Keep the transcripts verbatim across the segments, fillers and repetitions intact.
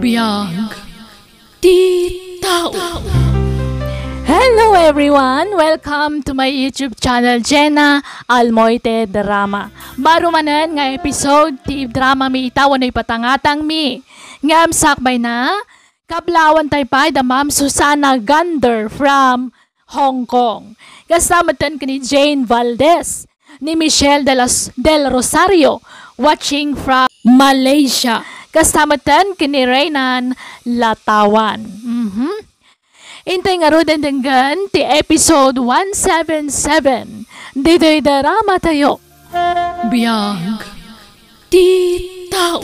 Biag ti tao. Hello everyone! Welcome to my YouTube channel, Jenna Almoite Drama. Baro manen nga episode ti drama mi ita wenno ipatangatang mi. Ngem sakbay na, kablaawan tay pay da Ma'am Susana Gander from Hong Kong. Kasta metten ken ni Jane Valdez, ni Michelle de las, Del Rosario, watching from Malaysia. Kasta metten ken ni Reynan Latawan. Mhm. Intay ngaruden denggen ti episode one seven seven ditoy drama tayo. Biag ti tao.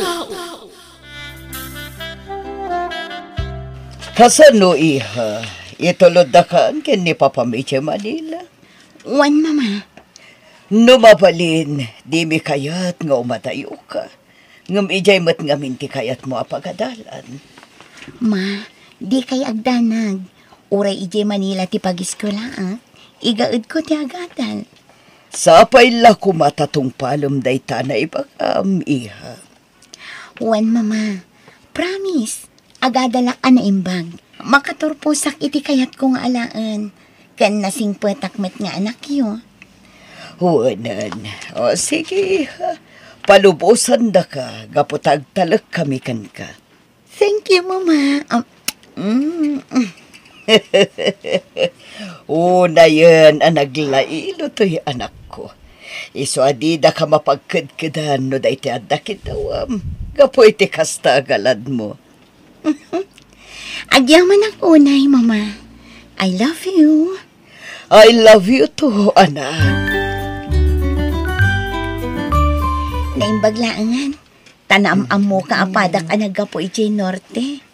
Kasano, iha? Ituloddakan ken ni Papa mi idiay Manila? Wen, Mama. No mabalin, dimi kayat nga umadayoka. Ngem idiay met ngamin ti kayatmo a pagadalan. Ma, dikay agdanag. Uray idiay Manila ti pagiskuelaak, igaedko ti agadal. Sapay la koma ta tungpalem dayta a naibagam, iha. Wen, Mama. Promise, agadalak a naimbag. Makaturposak iti kayatko nga alaen, ken nasingpetak met nga anakyo. Wenen. O, sige. Palubosandaka gapu ta agtalek kami kenka. Thank you, Mama. Um, mm. Unayen a naglailo toy anakko. Isu a didaka mapagkedkedan no daytoy adda kiddawam gapu iti kasta a galadmo. Agyamanak unay, Mama. I love you. I love you too, anak. Naimbag laengen. Ta naam-ammoka a padak a naggapu idiay norte.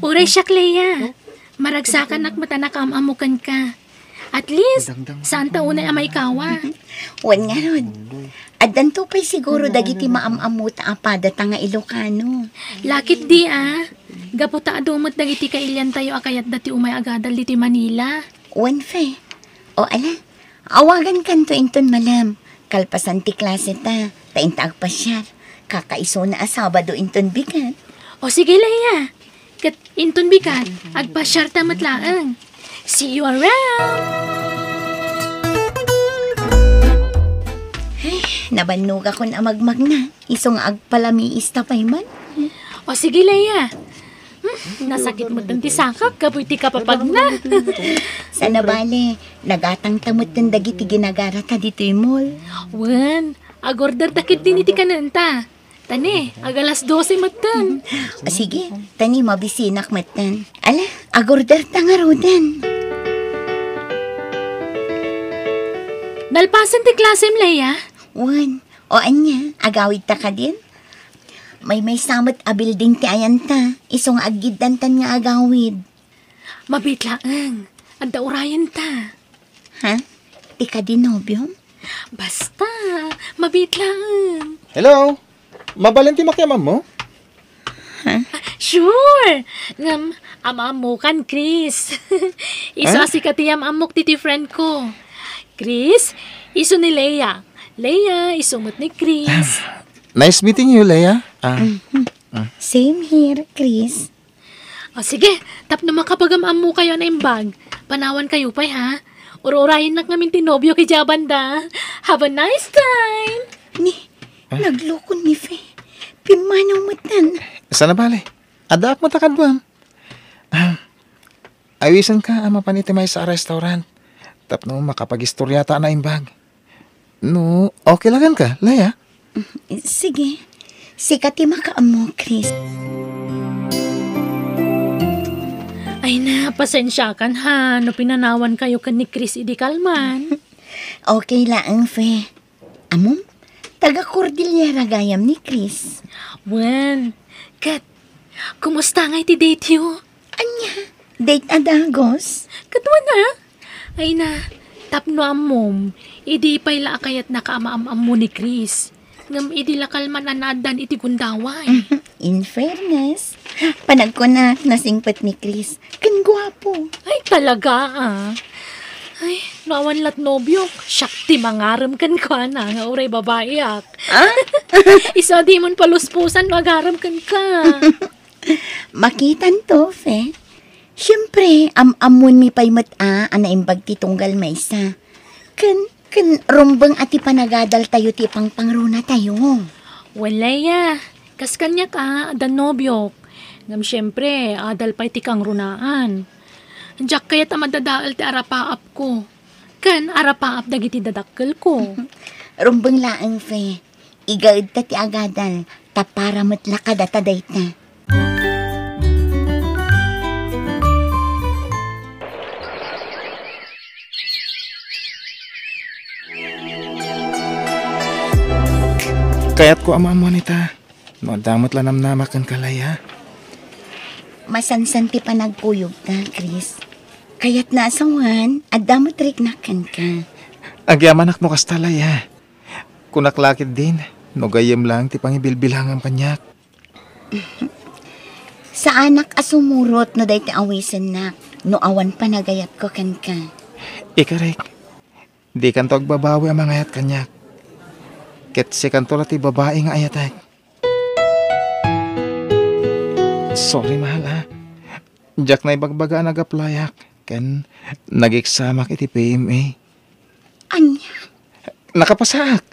Uray siak, Lea. Maragsakanak met a nakaam-ammo kenka. At least, saanta unay a maikawa. Wen ngarud, addanto pay siguro dagiti maam-ammota a padata nga Ilocano. Lakit di a, gapu ta adu met dagiti kailiantayo a kayatda ti umay agadal ditoy Manila. Wen, Fe. O, ala, awagankanto inton malem. Kalpasan ti klaseta, ta inta agpasiar. Kakaisuna a Sabado inton bigat. O sige, Lea. Ket inton bigat, agpasiarta met laeng. See you around! Ay, nabannogakon a magmagna. Isu nga agpalamiista pay man. O sige, Lea. Hmm, nasakit met ti sakak gapu iti kapapagna. Saan a bale, nagatangta met dagiti ginagarata ditoy mall. Wen, agorderta ketdin iti kanenta. Ta ne, agalas dose metten. O sige, ta ne, mabisinak metten. Ala, agorderta ngaruden. Nalpasen ti klasem, Lea? Wen. O ania, agawidta kadin? Maymaysa met a building ti ayanta, isu nga aggiddantan nga agawid. Mabiit laeng, adda urayenta. Ha? Ti kadi nobiom? Basta, mabiit laeng. Hello? Mabalin ti makiam-ammo? Ha? Ah, sure! Ngem, am-ammokan, Chris. Isu a sika ti am-ammok ti, ti friend ko. Chris, isu ni Lea. Lea, isu met ni Chris. Nice meeting you, Lea. Ah, Mhm. Same here, Chris. O, sige, tapno makapagam-ammokayo a naimbag, panawankayo pay, ha? Ur-urayennak ngamin ti nobiok idiay banda. Have a nice time! Ni, naglukon ni Fe. Pimmanaw metten. Saan a bale? Addaak met a kaduam. Ah, awisenka a mapan iti maysa a restaurant tapno makapagistoriata a naimbag. No, okay la kenka, Lea? Sige. Sika ti makaammo, Chris. Ay na, pasensiakan ha, no pinanawankayo ken ni Chris idi kalman. Okay laeng, Fe. Ammom, taga Cordillera gayam ni Chris. Wen, ket, kumusta ngay ti date yo? Ania? Date a dagus? Kaduana? Ay na, tapno ammom, idi pay la a kayatnaka a maam-ammo ni Chris. Ngem idi la kalman a naaddan iti gundaway. In fairness, panagkunak nasingpet ni Chris. Ken guapo. Ay, talaga, ah. Ay, no awan lat nobiok, siak ti mangarem kenkuana nga uray babaiak. Ah? Isu a dimon paluspusan no agarem kenka. Makitanto, Fe. Siempre, am-ammoenmi pay met a, a naimbag ti tunggal maysa. Ken, ken rumbeng a ti panagadaltayo ti pangpangrunatayo. Wen, Leia, kas kaniak a, adda nobiok. Ngem siempre, adal pay ti kangrunaan. Diak kayat a madadael ti arapaapko. Ken arapaap dagiti dadakkelko. Rumbeng laeng, Fe. Igaedta ti agadal, ta para met la kadata dayta. Kayatko a maammuan ita. No adda met la namnama kenka, Leia. Masansan ti panagkuyogta, Chris. Kayatna a sawen, adda met riknak kenka. Agyamanak no kasta, Leia. Kunak la ketdin, no gayyem laeng ti pangibilbilangam kaniak. Saanak a sumurot no dayta awisennak, no awan panagayatko kenka. Ikarek, dikanto agbabawi a mangayat kaniak. Ket sikanto la ti babai nga ayatek. Sorry, mahal, a. Diak naibagbaga a nag-applyak ken nag-examak iti P M A. Ania? Nakapasaak.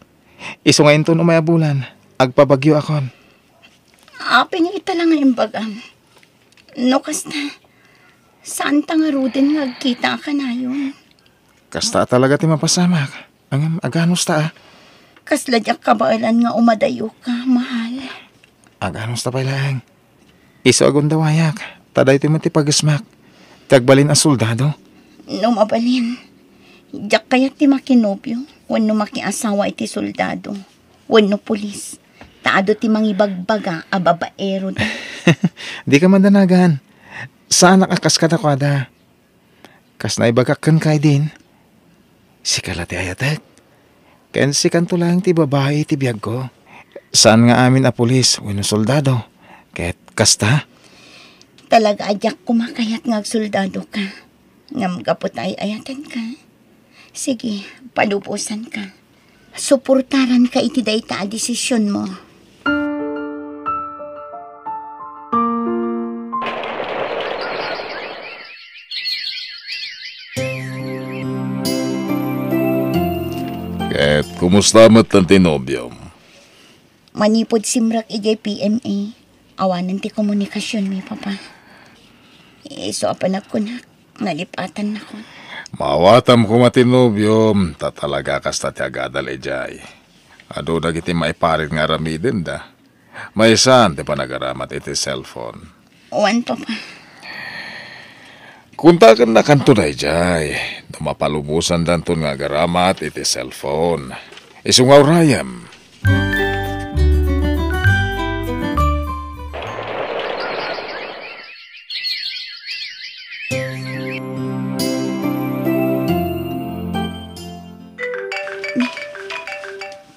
Isu nga inton umay a bulan, agpabagyoakon. Apay nga ita la nga imbagam? No kasta, saanta ngaruden nga agkita a kanayon. Kasta talaga ti mapasamak. Ngem, aganusta a? Kasla diak kabaelan nga umadayoka, mahal. Aganusta pay laeng. Isu a gundawayak, ta daytoy met ti pagesmak. Ti agbalin a soldado. No mabalin, diak kayat ti makinobio wenno makiasawa iti soldado wenno pulis. Ta adu ti mangibagbaga a babaero da. Dika madanagan. Saanak a kas kadakuada. Kas naibagak kenka idin, sika la ti ayatek. Ken sikanto laeng ti babai iti biagko. Saan nga amin a pulis wenno soldado. Ket kasta? Talaga a diak koma kayat nga agsoldadoka. Ngem gapu ta ay-ayatenka, sige, palubosanka. Suportaranka iti dayta a desisionmo. Ket kumusta met ti nobiom? Manipud simrek idiay P M A, awanen ti komunikasionmi, Papa. Isu a panagkunak, nalip-atannakon. Maawatam koma ti nobiom, ta talaga kasta ti agadal idiay. Adu dagiti maiparit nga aramidenda. Maysan ti panagaramat iti cellphone. Wen, Papa. Kuntakennakanto daydiay, no mapalubosandanton nga agaramat iti cellphone. Isu nga urayem.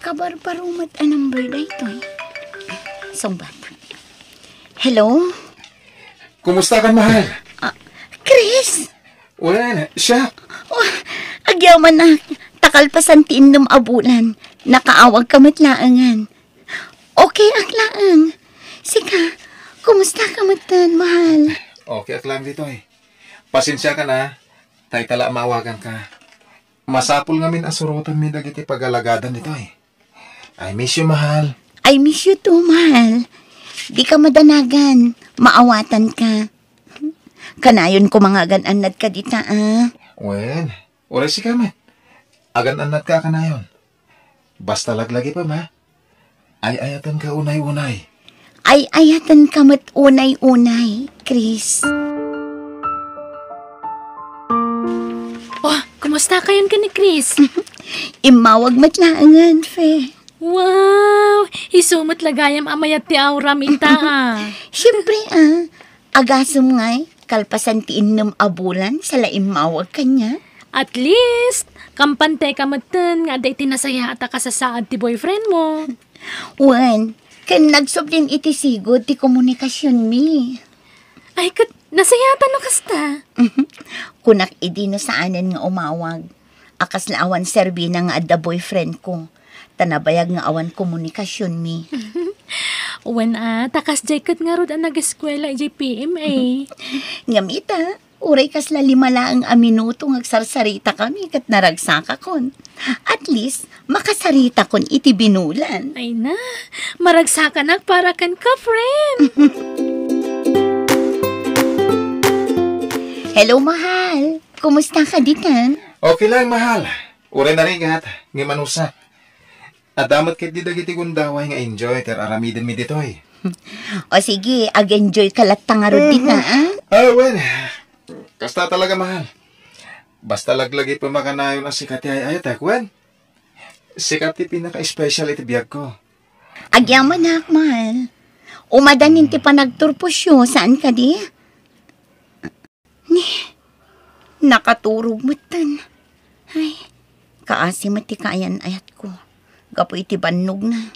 Kabarbaro met a number daytoy. Sungbatak. Hello? Kumusta ka, mahal? Ah, Chris? Wen, siak. Oh, agyamanak. Ta kalpasan ti innem a bulan, nakaawagka met laengen. Okay ak laeng. Sika, kumusta ka metten, mahal? Okay ak laeng ditoy. Pasensiakan a, ta ita la a maawaganka. Masapul ngamin a surotenmi dagiti pagalagadan ditoy. I miss you, mahal. I miss you too, mahal. Dika madanagan. Maawatanka. Kanayon koma nga agan-annadka dita, a. Wen, uray sika met. Agan-annadka a kanayon. Basta laglagipem, a. Ay-ayatenka unay-unay. Ay-ayatenka met unay-unay, Chris. Oh, kumusta kayon ken ni Chris? Immawag met laengen, Fe. Wow! Isu met la gayam a mayat ti auram ita, a. Siempre, a. Agasem ngay, kalpasan ti innem a bulan, sala immawag kaniak. At least, kampanteka metten nga adda iti nasayaat a kasasaad ti boyfriend mo. Wen, ken nagsublin iti sigud ti komunikasionmi. Ay, ket nasayaatan no kasta. Kunak idi no saanen nga umawag. A kasla awan serbina nga adda boyfriend ko. Ta nabayag nga awan komunikasionmi. Wen a, ta kasdiay ket ngarud a nag-eskuela idiay P M A. Ngem ita, uray kasla lima laeng a minuto nga agsarsaritakami ket naragsakakon. At least, makasaritakon iti binulan. Ay na, maragsakanak para kenka, friend. Hello, mahal. Kumusta ka ditan? Okay lang, mahal. Uray narigat, ngem anusak. Adda met ketdi dagiti gundaway nga enjoy ti ar-aramidenmi ditoy. O sige, ag-enjoy ka latta ngarud dita, a? Ah, wen. Kasta talaga, mahal. Basta laglagipen makanayon a sika ti ay-ayatek, wen. Sika ti pinaka-special iti biagko. Agyamanak, mahal. Umadan ti panagturposyo, saan kadi? Ni, nakaturog metten. Ay, kaasi met ti kaayan-ayatko. Gapu iti bannogna,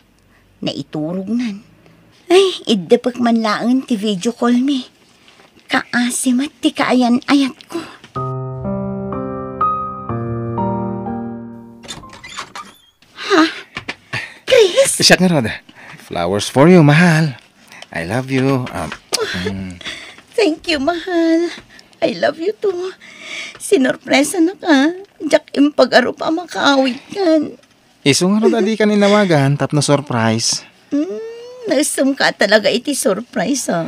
naiturognan. Ay, iddepek man laeng ti video call mi. Kaasi met ti kaayan-ayatko. Ha? Chris? Siak ngarud. Flowers for you, mahal. I love you. Um, mm. Thank you, mahal. I love you too. Sinorpresanak a. Diak impag-arup a makaawidkan. Isu ngarud a dikan inawagan tapno surprise. Mm, naisumka talaga iti surprise, a.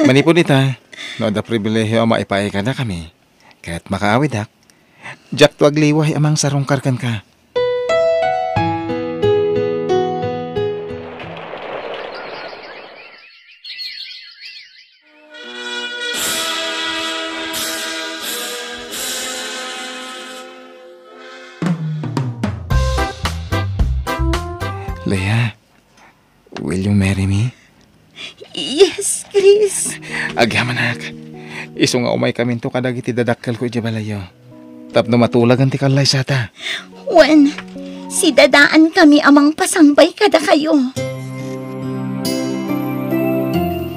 Manipud ita, no adda pribilehiyo a maipaay kadakami, ket makaawidak, diakto agliway a mangsarungkar kenka. Leah, will you marry me? Yes, Chris. Agyamanak. Isu nga umaykaminto kadagiti dadakkelko idiay balayyo. Tapno matulagan ti kallaysata. Wen, sidadaankami a mangpasangbay kadakayo.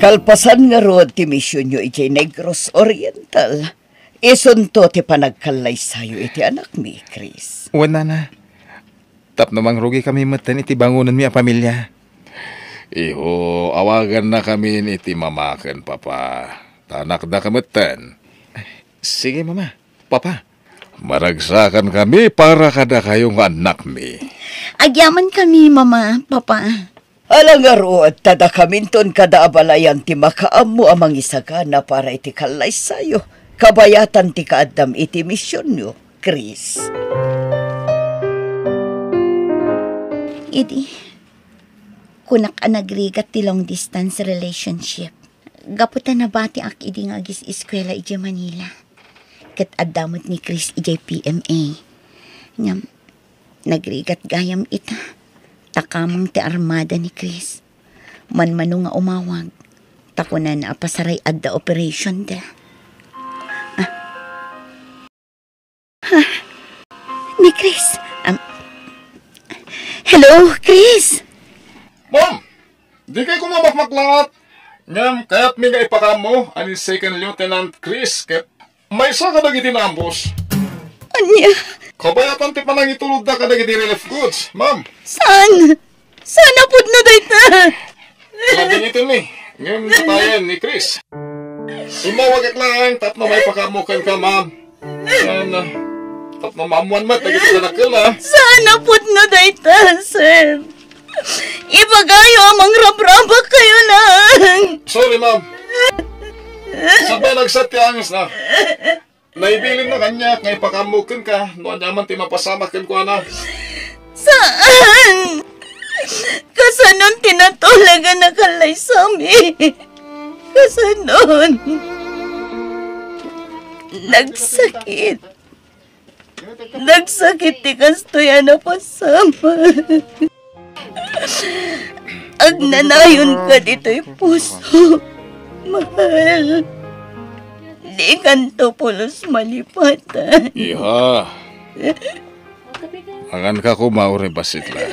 Kalpasan ngarud ti misionyo idiay Negros Oriental, isunto ti panagkallaysayo iti anakmi, Chris. Wen, nana. Tapno mangrugikami metten iti bangonenmi a pamilia. Iho, awagannakamin iti mama ken papa. Ta anakdaka metten. Sige, mama. Papa. Maragsakankami para kadakayo nga annakmi. Agyamankami, mama, papa. Ala ngarud, ta dakaminton kada a balayan ti makaammo a mangisagana para iti kallaysayo, kabayatan ti kaaddam iti misionyo, Chris. Idi, kunak a nagrigat ti long distance relationship. Gapu ta nabatiak idi nga agis-eskuela idiay Manila. Ket adda met ni Chris idiay P M A. Ngem, nagrigat gayam ita. Ta kameng ti armada ni Chris. Manmano nga umawag. Ta kunana a pasaray adda operation da. Ah. Ha? Ni Chris? Um, hello, Chris? Ma'am! Dikay koma makmaklaat. Ngem kayatmi nga ipakaammo a ni Second Lieutenant Chris ket maysa kadagiti naambos. Ania? Kabayatan ti panangitulodda kadagiti relief goods, ma'am. Saan? Saan a pudno dayta? Labing ito ni, ngem natayen ni Chris. Immawagak laeng tapno maipakaammo kenka, ma'am. Ngem, ah, tapno maammoan met dagiti kadakkel, ah. Saan a pudno dayta, sir? Ibagayo a mangrabrabak kayo lang. Sorry, ma'am. Sabay nagsat ti angis na. Naibilinna kaniak nga ipakaammo kenka no ania man ti mapasamak kenkuana. Saan? Kasanon ti natulagan a kallaysami? Kasanon? Nagsakit. Nagsakit ti kastoy a napasamak. Agnanayon ka ditoy puso, mahal. Dikanto pulos malipatan. Iha, manganka koma uray bassit laeng.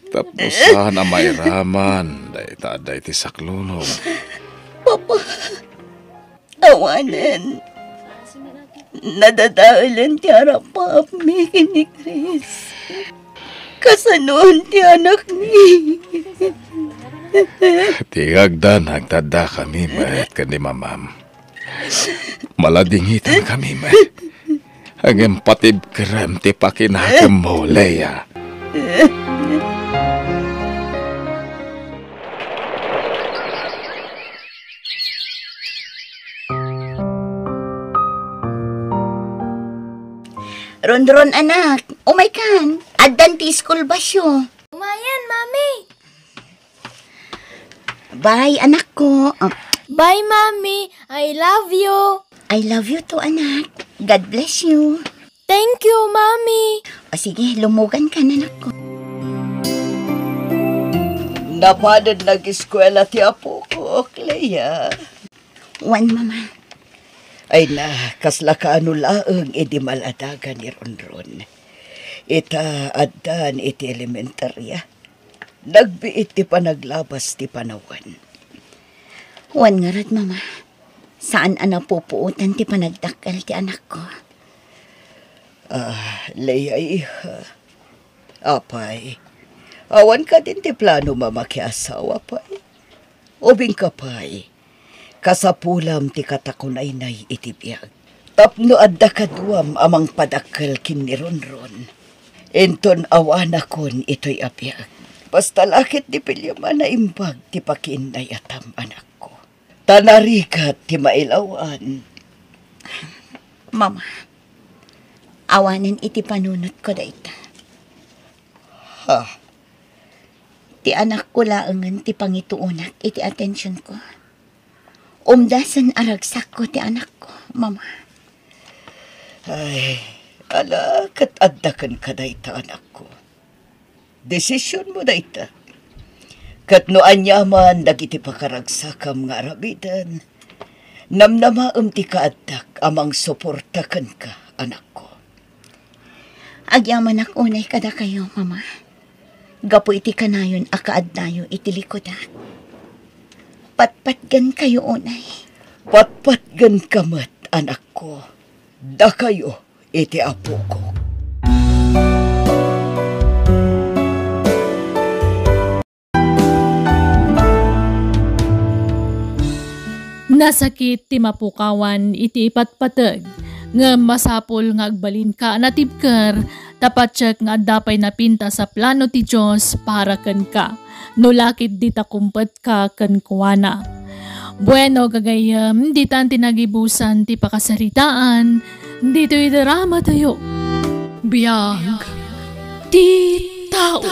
Tapno saan a mairaman dayta adda iti saklulog. Papa, awanen. Nadadaelen ti arap-aapmi ken ni Chris. Kasanon ti anakmi? Ti agdanag ta addakami met ken ni mamam. Maladingitankami met. Ngem patibkerem ti pakinakemmo, Lea. Ronron, anak, umaykan. Addan ti school busyo. Umayen, Mami. Bye, anakko. Ah. Bye, Mami. I love you. I love you too, anak. God bless you. Thank you, Mami. O sige, lumugan ka, anakko. Napanen nag-eskuela ti apok, Lea? Wen, Mama. Ay na, kasla kaano laeng idi maladagan ni Ronron. Ita, addan iti elementarya. Nagbiit ti panaglabas ti panawen. Wen ngarud, Mama. Saan a napupuotan ti panagdakkel ti anakko. Ah, Lea, iha. Apay, awan kadin ti plano a makiasawa pay? Ubingka pay, kasapulam ti katakunaynay iti biag. Tapno adda kaduam a mangpadakkel ken ni Ronron, inton awanakon itoy a biag. Basta la ket di piliam a naimbag ti pakiinnayatam, anakko. Ta narigat ti mailaw-an. Mama, awanen iti panunotko dayta. Ha? Ti anakko laengen ti pangituonak iti atensionko. Umdasen a ragsakko ti anakko, Mama. Ay, ala ket adda kenka dayta, anakko. Desisionmo dayta. Ket no aniaman dagiti pakaragsakam nga aramiden, namnamaem ti kaaddak a mangsuporta kenka, anakko. Agyamanak unay kadakayo, Mama. Gapu iti kanayon a kaaddayo iti likudak. Patpatgenkayo unay. Patpatgenka met, anakko. Dakayo iti apokok. Nasakit ti mapukawan iti ipatpateg, ngem masapul nga agbalinka a natibker, ta patiek nga adda pay napintas a plano ti Dios para kenka, no la ket dita kumpetka kenkuana. Bueno, gagayyem, ditan ti nagibusan ti pakasaritaan ditoy dramatayo. Biag ti tao.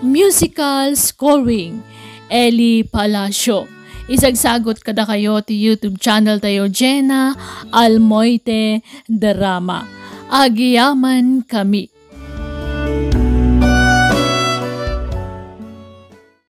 Musical scoring, Eli Palacio. Isagsagut kadakayo ti YouTube channel tayo, Jena Almoite Drama. Agyamankami.